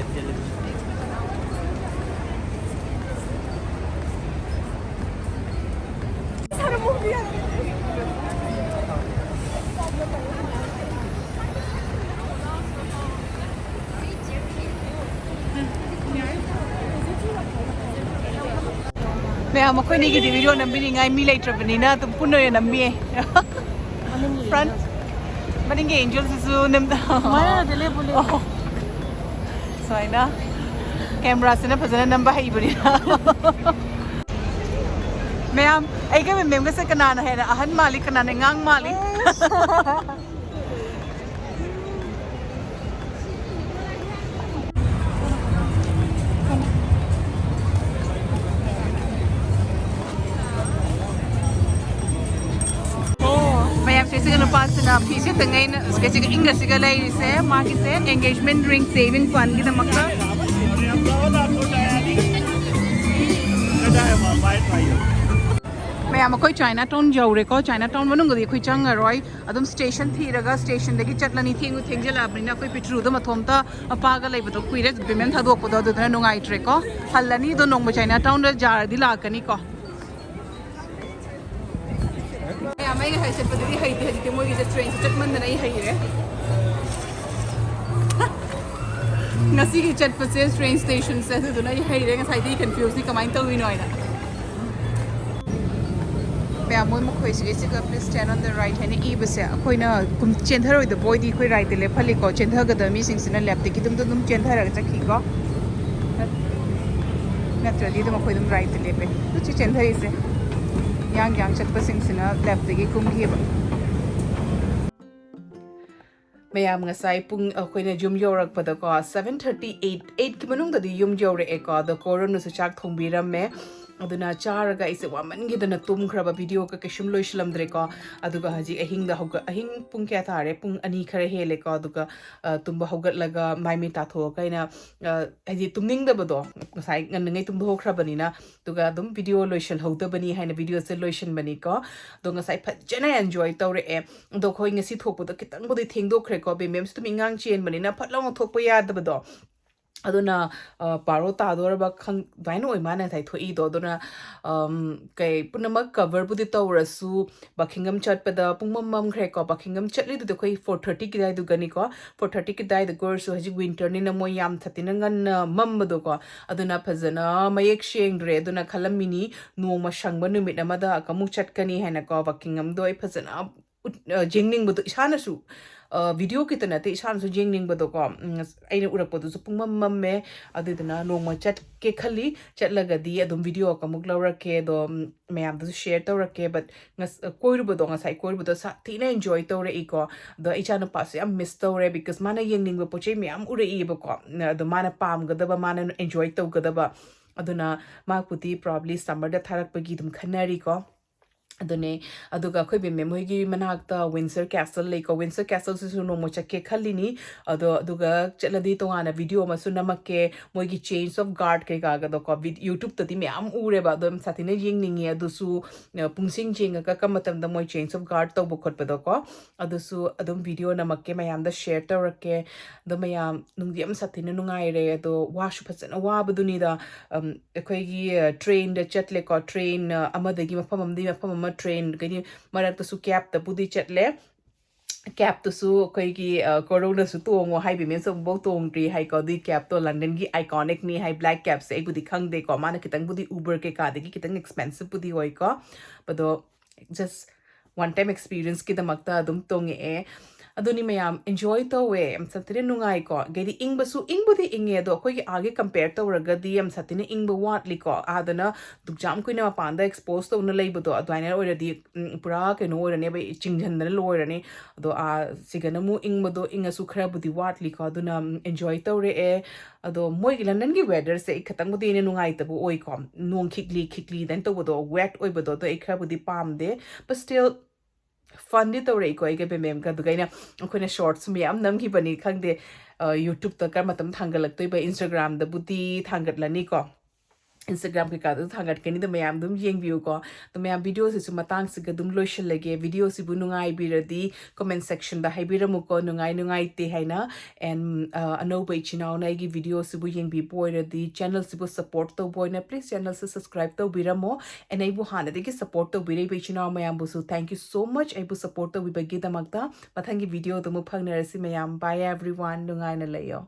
ꯃꯌꯥꯝ, ꯑꯩꯈꯣꯏꯅꯤꯒꯤꯗꯤ ꯚꯤꯗꯤꯑꯣ ꯅꯝꯕꯤꯅꯤꯡꯉꯥꯏ ꯃꯤ ꯂꯩꯇ꯭ꯔꯕꯅꯤꯅ ꯑꯗꯨꯝ ꯄꯨꯟꯅ ꯑꯣꯏꯅ ꯅꯝꯕꯤꯌꯦ꯫ ꯐ꯭ꯔꯟ ꯃꯅꯤꯡꯒꯤ ꯑꯦꯡꯖꯦꯜꯁꯤꯁꯨ ꯅꯝ-, ꯃꯥꯅꯗ ꯂꯦꯞꯄꯨ, ꯂꯦꯞꯄꯨ꯫ ꯑꯣ꯫ ꯁꯨꯃꯥꯏꯅ ꯀꯦꯃꯦꯔꯥꯁꯤꯅ ꯐꯖꯅ ꯅꯝꯕ ꯍꯩꯕꯅꯤꯅ꯫ ꯃꯌꯥꯝ, ꯑꯩꯒ ꯃꯦꯝꯒꯁꯦ ꯀꯅꯥꯅ ꯍꯦꯟꯅ ꯑꯍꯟ ꯃꯥꯜꯂꯤ, ꯀꯅꯥꯅ ꯑꯉꯥꯡ ꯃꯥꯜꯂꯤ? ꯃꯌꯥꯝꯁꯦ ꯁꯤꯒ ꯅꯨꯄꯥꯁꯤꯅ ꯐꯤ ꯁꯦꯠꯇꯉꯩꯅ ꯁꯤꯒ ꯏꯪꯒ ꯁꯤꯒ ꯂꯩꯔꯤꯁꯦ, ꯃꯥꯒꯤꯁꯦ engagement ring saving fund ꯒꯤꯗꯃꯛꯇ꯫ ꯃꯌꯥꯝ, ꯑꯩꯈꯣꯏ ꯆꯥꯏꯅꯥ ꯇꯥꯎꯟ ꯌꯧꯔꯦꯀꯣ꯫ ꯆꯥꯏꯅꯥ ꯇꯥꯎꯟ ꯃꯅꯨꯡꯗꯗꯤ ꯑꯩꯈꯣꯏ ꯆꯪꯉꯔꯣꯏ, ꯑꯗꯨꯝ ꯁ꯭ꯇꯦꯁꯟ ꯊꯤꯔꯒ ꯁ꯭ꯇꯦꯁꯟꯗꯒꯤ ꯆꯠꯂꯅꯤ꯫ ꯊꯦꯡꯁꯨ ꯊꯦꯡꯖꯤꯜꯂꯛꯑꯕꯅꯤꯅ ꯑꯩꯈꯣꯏ ꯄꯤꯇ꯭ꯔꯨꯗꯣ ꯃꯊꯣꯝꯇ ꯃꯄꯥꯒ ꯂꯩꯕꯗꯣ ꯀꯨꯏꯔꯦ, ꯄꯦꯃꯦꯟ ꯊꯥꯗꯣꯛꯄꯗꯣ, ꯑꯗꯨꯗꯨꯅ ꯅꯨꯡꯉꯥꯏꯇ꯭ꯔꯦꯀꯣ꯫ ꯍꯜꯂꯅꯤ, ꯑꯗꯣ ꯅꯣꯡꯃ ꯆꯥꯏꯅꯥ ꯇꯥꯎꯟꯗ ꯌꯥꯔꯗꯤ ꯂꯥꯛꯀꯅꯤꯀꯣ꯫ ꯃꯌꯥꯝ, ꯑꯩ ꯉꯁꯥꯏ ꯆꯠꯄꯗꯨꯗꯤ ꯍꯩꯇꯦ, ꯍꯧꯖꯤꯛꯇꯤ ꯃꯣꯏꯒꯤꯁꯦ ꯇ꯭ꯔꯦꯟꯁꯦ ꯆꯠꯃꯟꯗꯅ ꯑꯩ ꯍꯩꯔꯦ꯫ ꯉꯁꯤꯒꯤ ꯆꯠꯄꯁꯦ ꯇ꯭ꯔꯦꯟ ꯁ꯭ꯇꯦꯁꯟꯁꯦ, ꯑꯗꯨꯗꯨꯅ ꯑꯩ ꯍꯩꯔꯦ꯫ ꯉꯁꯥꯏꯗꯤ ꯀꯟꯐ꯭ꯌꯨꯁꯅꯤ ꯀꯃꯥꯏꯅ ꯇꯧꯔꯤꯅꯣ ꯍꯥꯏꯅ꯫ ꯃꯌꯥꯝ, ꯃꯣꯏ ꯃꯈꯣꯏꯁꯤꯒꯤ ꯁꯤꯒ "Please stand on the right" ꯍꯥꯏꯅ ꯏꯕꯁꯦ, ꯑꯩꯈꯣꯏꯅ ꯀꯨꯝ-, ꯆꯦꯟꯊꯔꯣꯏꯗꯕ ꯑꯣꯏꯗꯤ ꯑꯩꯈꯣꯏ ꯔꯥꯏꯠꯇ ꯂꯦꯞꯍꯜꯂꯤꯀꯣ꯫ ꯆꯦꯟꯊꯒꯗꯕ ꯃꯤꯁꯤꯡꯁꯤꯅ ꯂꯦꯐꯇꯒꯤ ꯑꯗꯨꯝ ꯑꯗꯨꯝ ꯆꯦꯟꯊꯔꯒ ꯆꯠꯈꯤꯀꯣ꯫ ꯅꯠꯇ꯭ꯔꯗꯤ ꯑꯗꯨꯝ ꯑꯩꯈꯣꯏ ꯑꯗꯨꯝ ꯔꯥꯏꯠꯇ ꯂꯦꯞꯄꯦ꯫ ꯑꯗꯨ ꯁꯤ ꯆꯦꯟꯊꯔꯤꯁꯦ ꯌꯥꯡ ꯌꯥꯡ ꯆꯠꯄꯁꯤꯡꯁꯤꯅ ꯂꯦꯐꯇꯒꯤ ꯀꯨꯝꯈꯤꯕ꯫ ꯃꯌꯥꯝ, ꯉꯁꯥꯏ ꯄꯨꯡ, ꯑꯩꯈꯣꯏꯅ ꯌꯨꯝ ꯌꯧꯔꯛꯄꯗꯀꯣ, seven thirty, eight, eight ꯀꯤ ꯃꯅꯨꯡꯗꯗꯤ ꯌꯨꯝ ꯌꯧꯔꯛꯑꯦꯀꯣ꯫ ꯑꯗꯣ ꯀꯣꯔꯣꯟꯅꯁꯨ ꯆꯥꯛ ꯊꯣꯡꯕꯤꯔꯝꯃꯦ꯫ ꯑꯗꯨꯅ ꯆꯥꯔꯒ ꯑꯩꯁꯦ ꯋꯥꯃꯟꯈꯤꯗꯅ ꯇꯨꯝꯈ꯭ꯔꯕ, ꯚꯤꯗꯤꯑꯣꯒ ꯀꯩꯁꯨꯝ ꯂꯣꯏꯁꯤꯜꯂꯝꯗ꯭ꯔꯦꯀꯣ꯫ ꯑꯗꯨꯒ ꯍꯧꯖꯤꯛ ꯑꯍꯤꯡꯗ ꯍꯧꯒꯠ-, ꯑꯍꯤꯡ ꯄꯨꯡ ꯀꯌꯥ ꯇꯥꯔꯦ? ꯄꯨꯡ ꯑꯅꯤ ꯈꯔ ꯍꯦꯜꯂꯦꯀꯣ꯫ ꯑꯗꯨꯒ, ꯑ, ꯇꯨꯝꯕ ꯍꯧꯒꯠꯂꯒ ꯃꯥꯏ ꯃꯤꯠ ꯇꯥꯊꯣꯛꯑꯒ ꯑꯩꯅ, ꯑ, ꯍꯥꯏꯗꯤ ꯇꯨꯝꯅꯤꯡꯗꯕꯗꯣ, ꯉꯁꯥꯏ ꯉꯟꯅꯉꯩ ꯇꯨꯝꯊꯣꯛꯈ꯭ꯔꯕꯅꯤꯅ, ꯑꯗꯨꯒ ꯑꯗꯨꯝ ꯚꯤꯗꯤꯑꯣ ꯂꯣꯏꯁꯤꯜꯍꯧꯗꯕꯅꯤ ꯍꯥꯏꯅ ꯚꯤꯗꯤꯑꯣꯁꯦ ꯂꯣꯏꯁꯤꯟꯕꯅꯤꯀꯣ꯫ ꯑꯗꯣ ꯉꯁꯥꯏ ꯐꯖꯅ ꯑꯦꯟꯖꯣꯏ ꯇꯧꯔꯛꯑꯦ꯫ ꯑꯗꯣ ꯑꯩꯈꯣꯏ ꯉꯁꯤ ꯊꯣꯛꯄꯗꯣ ꯈꯤꯇꯪꯕꯨꯗꯤ ꯊꯦꯡꯗꯣꯛꯈ꯭ꯔꯦꯀꯣ, ꯕꯦꯝꯕꯦꯝꯁꯨ ꯑꯗꯨꯝ ꯏꯉꯥꯡ ꯆꯦꯟꯕꯅꯤꯅ ꯐꯠ ꯂꯥꯎꯅ ꯊꯣꯛꯄ ꯌꯥꯗꯕꯗꯣ꯫ ꯑꯗꯨꯅ ꯕꯥꯔꯣ ꯇꯥꯗꯣꯔꯕ ꯈꯪ ꯑꯗꯨꯃꯥꯏꯅ ꯑꯣꯏ ꯃꯥꯅ ꯉꯁꯥꯏ ꯊꯣꯛꯏꯗꯣ꯫ ꯑꯗꯨꯅ ꯀꯩ ꯄꯨꯝꯅꯃꯛ ꯀꯕꯔꯕꯨꯗꯤ ꯇꯧꯔꯁꯨ, ꯕꯀꯤꯡꯒꯝ ꯆꯠꯄꯗ ꯄꯨꯡꯃꯝ ꯃꯝꯈ꯭ꯔꯦꯀꯣ꯫ ꯕꯀꯤꯡꯒꯝ ꯆꯠꯂꯤꯗꯨꯗꯤ ꯑꯩꯈꯣꯏ ꯐꯣꯔ ꯊꯥꯔꯇꯤꯒꯤ ꯑꯗꯨꯋꯥꯏꯗꯨꯒꯅꯤꯀꯣ꯫ ꯐꯣꯔ ꯊꯥꯔꯇꯤꯒꯤ ꯑꯗꯨꯋꯥꯏꯗꯨꯒ ꯑꯣꯏꯔꯁꯨ ꯍꯧꯖꯤꯛ ꯋꯤꯟꯇꯔꯅꯤꯅ ꯃꯣꯏ ꯌꯥꯝ ꯁꯥꯊꯤꯅ ꯉꯟꯅ ꯃꯝꯕꯗꯣꯀꯣ꯫ ꯑꯗꯨꯅ ꯐꯖꯅ ꯃꯌꯦꯛ ꯁꯦꯡꯗ꯭ꯔꯦ꯫ ꯑꯗꯨꯅ ꯈꯜꯂꯝꯃꯤꯅꯤ ꯅꯣꯡꯃ ꯁꯪꯕ ꯅꯨꯃꯤꯠ ꯑꯃꯗ ꯑꯃꯨꯛ ꯆꯠꯀꯅꯤ ꯍꯥꯏꯅꯀꯣ꯫ ꯕꯀꯤꯡꯒꯝꯗꯣ ꯑꯩ ꯐꯖꯅ ꯎꯠ- ꯑ, ꯌꯦꯡꯅꯤꯡꯕꯗꯣ ꯏꯁꯥꯅꯁꯨ, ꯚꯤꯗꯤꯑꯣ ꯈꯤꯇ ꯅꯠꯇꯦ, ꯏꯁꯥꯅꯁꯨ ꯌꯦꯡꯅꯤꯡꯕꯗꯣꯀꯣ꯫ ꯎꯝ, ꯑꯁ, ꯑꯩꯅ ꯎꯔꯛꯄꯗꯨꯁꯨ ꯄꯨꯡꯃꯝ ꯃꯝꯃꯦ꯫ ꯑꯗꯨꯗꯨꯅ ꯅꯣꯡꯃ ꯆꯠꯀꯦ ꯈꯜꯂꯤ꯫ ꯆꯠꯂꯒꯗꯤ ꯑꯗꯨꯝ ꯚꯤꯗꯤꯑꯣ ꯑꯃꯨꯛ ꯂꯧꯔꯛꯀꯦ꯫ ꯑꯗꯣ ꯎꯝ, ꯃꯌꯥꯝꯗꯁꯨ ꯁꯦꯌꯔ ꯇꯧꯔꯛꯀꯦ꯫ ꯕꯠ ꯉꯁ- ꯀꯣꯏꯔꯨꯕꯗꯣ, ꯉꯁꯥꯏ ꯀꯣꯏꯔꯨꯕꯗꯣ ꯁꯥꯊꯤꯅ ꯑꯦꯟꯖꯣꯏ ꯇꯧꯔꯛꯏꯀꯣ꯫ ꯑꯗꯣ ꯏꯆꯥꯅꯨꯄꯥꯁꯨ ꯌꯥꯝ ꯃꯤꯁ ꯇꯧꯔꯦ, ꯕꯤꯀꯣꯁ ꯃꯥꯅ ꯌꯦꯡꯅꯤꯡꯕ ꯄꯣꯠ ꯆꯩ ꯃꯌꯥꯝ ꯎꯔꯛꯏꯕꯀꯣ꯫ ꯑꯗꯣ ꯃꯥꯅ ꯄꯥꯝꯒꯗꯕ, ꯃꯥꯅ ꯑꯦꯟꯖꯣꯏ ꯇꯧꯒꯗꯕ꯫ ꯑꯗꯨꯅ ꯃꯥꯕꯨꯗꯤ ꯄ꯭ꯔꯣꯕ꯭ꯂꯤ ꯁꯝꯃꯔꯗ ꯊꯥꯔꯛꯄꯒꯤ ꯑꯗꯨꯝ ꯈꯟꯅꯔꯤꯀꯣ꯫ ꯑꯗꯨꯅꯦ꯫ ꯑꯗꯨꯒ ꯑꯩꯈꯣꯏ ꯕꯦꯝꯕꯦꯝ ꯍꯣꯏꯒꯤ ꯃꯅꯥꯛꯇ ꯋꯤꯟꯁꯔ ꯀꯦꯁꯜ ꯂꯩꯀꯣ꯫ ꯋꯤꯟꯁꯔ ꯀꯦꯁꯜꯁꯤꯁꯨ ꯅꯣꯡꯃ ꯆꯠꯀꯦ ꯈꯜꯂꯤꯅꯤ꯫ ꯑꯗꯣ ꯑꯗꯨꯒ ꯆꯠꯂꯗꯤ ꯇꯣꯉꯥꯟꯅ ꯚꯤꯗꯤꯑꯣ ꯑꯃꯁꯨ ꯅꯝꯃꯛꯀꯦ꯫ ꯃꯣꯏꯒꯤ change of guard ꯀꯩꯀꯥꯒꯗꯣꯀꯣ꯫ ꯚꯤ- YouTubeꯇꯗꯤ ꯃꯌꯥꯝ ꯎꯔꯦꯕ꯫ ꯑꯗꯣ ꯌꯥꯝ ꯁꯥꯊꯤꯅ ꯌꯦꯡꯅꯤꯡꯉꯤ꯫ ꯑꯗꯨꯁꯨ, ꯑ, ꯄꯨꯡꯁꯤꯡ ꯆꯤꯡꯉꯒ ꯀꯔꯝꯕ ꯃꯇꯝꯗ ꯃꯣꯏ change of guard ꯇꯧꯕ ꯈꯣꯠꯄꯗꯣꯀꯣ꯫ ꯑꯗꯨꯁꯨ ꯑꯗꯨꯝ ꯚꯤꯗꯤꯑꯣ ꯅꯝꯃꯛꯀꯦ, ꯃꯌꯥꯝꯗ ꯁꯦꯌꯔ ꯇꯧꯔꯛꯀꯦ꯫ ꯑꯗꯣ ꯃꯌꯥꯝ ꯅꯨꯡꯗꯤ ꯌꯥꯝ ꯁꯥꯊꯤꯅ ꯅꯨꯡꯉꯥꯏꯔꯦ꯫ ꯑꯗꯣ ꯋꯥꯁꯨ ꯐꯖꯅ ꯋꯥꯕꯗꯨꯅꯤꯗ꯫ ꯑꯝ, ꯑꯩꯈꯣꯏꯒꯤ, ꯑ, ꯇ꯭ꯔꯦꯟꯗ ꯆꯠꯂꯦꯀꯣ꯫ ꯇ꯭ꯔꯦꯟ, ꯑ, ꯑꯃꯗꯒꯤ ꯃꯐꯝ ꯑꯃꯗꯒꯤ ꯃꯐꯝ ꯑꯃ ꯇ꯭ꯔꯦꯟ ꯀꯩꯅꯤ ꯃꯔꯛꯇꯁꯨ ꯀꯦꯞꯇꯕꯨꯗꯤ ꯆꯠꯂꯦ꯫ ꯀꯦꯞꯇꯨꯁꯨ ꯑꯩꯈꯣꯏꯒꯤ, ꯑ, ꯀꯣꯔꯧꯅꯁꯨ ꯇꯣꯡꯉꯣ ꯍꯥꯏꯕ ꯃꯤꯁ ꯑꯃꯨꯛꯐꯥꯎ ꯇꯣꯡꯗ꯭ꯔꯤ ꯍꯥꯏꯀꯣ꯫ ꯑꯗꯨꯒꯤ ꯀꯦꯞꯇꯣ ꯂꯟꯗꯟꯒꯤ ꯑꯥꯏꯀꯣꯅꯤꯛꯅꯤ ꯍꯥꯏ, ꯕ꯭ꯂꯦꯛ ꯀꯦꯞꯁꯦ꯫ ꯑꯩꯕꯨꯗꯤ ꯈꯪꯗꯦꯀꯣ꯫ ꯃꯥꯅ ꯈꯤꯇꯪꯕꯨꯗꯤ ꯎꯕꯔ ꯀꯩꯀꯥꯗꯒꯤ ꯈꯤꯇꯪ ꯑꯦꯛꯁꯄꯦꯟꯁꯤꯞꯄꯨꯗꯤ ꯑꯣꯏꯀꯣ꯫ ꯑꯗꯣ just one time experienceꯀꯤꯗꯃꯛꯇ ꯑꯗꯨꯝ ꯇꯣꯡꯉꯛꯑꯦ꯫ ꯑꯗꯨꯅꯤ ꯃꯌꯥꯝ, ꯑꯦꯟꯖꯣꯏ ꯇꯧꯋꯦ, ꯌꯥꯝ ꯁꯥꯊꯤꯅ ꯅꯨꯡꯉꯥꯏꯀꯣ꯫ ꯒꯥꯔꯤ ꯏꯪꯕꯁꯨ, ꯏꯪꯕꯨꯗꯤ ꯏꯪꯉꯦ, ꯑꯗꯣ ꯑꯩꯈꯣꯏꯒꯤ ꯑꯥꯒꯤ ꯀꯝꯄꯦꯌꯔ ꯇꯧꯔꯒꯗꯤ ꯌꯥꯝ ꯁꯥꯊꯤꯅ ꯏꯪꯕ ꯋꯥꯠꯂꯤꯀꯣ꯫ ꯑꯥꯗꯅ ꯑꯗꯨꯛ ꯌꯥꯝ ꯀꯨꯏꯅ ꯃꯄꯥꯟꯗ ꯑꯦꯛꯁꯄꯣꯖ ꯇꯧꯅ ꯂꯩꯕꯗꯣ ꯑꯗꯨꯃꯥꯏꯅ ꯑꯣꯏꯔꯗꯤ, ꯎꯝ, ꯄꯨꯔꯥ ꯀꯩꯅꯣ ꯑꯣꯏꯔꯅꯦꯕ, ꯆꯤꯡꯁꯤꯟꯗꯅ ꯂꯣꯏꯔꯅꯤ꯫ ꯑꯗꯣ ꯑꯥ, ꯁꯤꯒꯅ ꯑꯃꯨꯛ ꯏꯪꯕꯗꯣ, ꯏꯪꯉꯁꯨ ꯈꯔꯕꯨꯗꯤ ꯋꯥꯠꯂꯤꯀꯣ꯫ ꯑꯗꯨꯅ, ꯎꯝ, ꯑꯦꯟꯖꯣꯏ ꯇꯧꯔꯛꯑꯦ꯫ ꯑꯗꯣ ꯃꯣꯏꯒꯤ ꯂꯟꯗꯟꯒꯤ ꯋꯦꯗꯔꯁꯦ ꯑꯩ ꯈꯤꯇꯪꯕꯨꯗꯤ ꯑꯩꯅ ꯅꯨꯡꯉꯥꯏꯇꯕ ꯑꯣꯏꯀꯣ꯫ ꯅꯣꯡ ꯈꯤꯛꯂꯤ ꯈꯤꯛꯂꯤꯗꯅ ꯇꯧꯕꯗꯣ, ꯋꯦꯠ ꯑꯣꯏꯕꯗꯣ, ꯑꯗꯣ ꯑꯩ ꯈꯔꯕꯨꯗꯤ ꯄꯥꯝꯗꯦ꯫ But still, ꯐꯟꯗꯤ ꯇꯧꯔꯛꯏꯀꯣ ꯑꯩꯒ ꯕꯦꯝꯕꯦꯝꯒ꯫ ꯑꯗꯨꯒ ꯑꯩꯅ, ꯑꯩꯈꯣꯏꯅ ꯁꯣꯔꯠꯁ ꯃꯌꯥꯝ ꯅꯝꯈꯤꯕꯅꯤ, ꯈꯪꯗꯦ, ꯑ, YouTubeꯇ ꯀꯔꯝꯕ ꯃꯇꯝ ꯊꯥꯡꯒꯠꯂꯛꯇꯣꯏꯕ, Instagramꯗꯕꯨꯗꯤ ꯊꯥꯡꯒꯠꯂꯅꯤꯀꯣ꯫ Instagram ꯀꯩꯀꯥꯗ ꯊꯥꯡꯒꯠꯀꯅꯤꯗ, ꯃꯌꯥꯝ ꯑꯗꯨꯝ ꯌꯦꯡꯕꯤꯌꯨꯀꯣ꯫ ꯑꯗꯣ ꯃꯌꯥꯝ, video ꯁꯤꯁꯨ ꯃꯇꯥꯡꯁꯤꯒ ꯑꯗꯨꯝ ꯂꯣꯏꯁꯤꯜꯂꯒꯦ꯫ Video ꯁꯤꯕꯨ ꯅꯨꯡꯉꯥꯏꯕꯤꯔꯗꯤ comment section ꯗ ꯍꯥꯏꯕꯤꯔꯝꯃꯨꯀꯣ, ꯅꯨꯡꯉꯥꯏ ꯅꯨꯡꯉꯥꯏꯇꯦ ꯍꯥꯏꯅ꯫ And ꯑꯅꯧꯕ ꯏꯆꯤꯟ ꯏꯅꯥꯎꯅ ꯑꯩꯒꯤ video ꯁꯤꯕꯨ ꯌꯦꯡꯕꯤꯕ ꯑꯣꯏꯔꯗꯤ, channel ꯁꯤꯕꯨ support ꯇꯧꯕ ꯑꯣꯏꯅ please channel ꯁꯤ subscribe ꯇꯧꯕꯤꯔꯝꯃꯣ꯫ And ꯑꯩꯕꯨ ꯍꯥꯟꯅꯗꯒꯤ support ꯇꯧꯕꯤꯔꯛꯏꯕ ꯏꯆꯤꯟ ꯏꯅꯥꯎ ꯃꯌꯥꯝꯕꯨꯁꯨ thank you so much, ꯑꯩꯕꯨ support ꯇꯧꯕꯤꯕꯒꯤꯗꯃꯛꯇ꯫ ꯃꯊꯪꯒꯤ video ꯗ ꯑꯃꯨꯛ ꯐꯪꯅꯔꯁꯤ ꯃꯌꯥꯝ꯫ Bye everyone, ꯅꯨꯡꯉꯥꯏꯅ ꯂꯩꯌꯣ꯫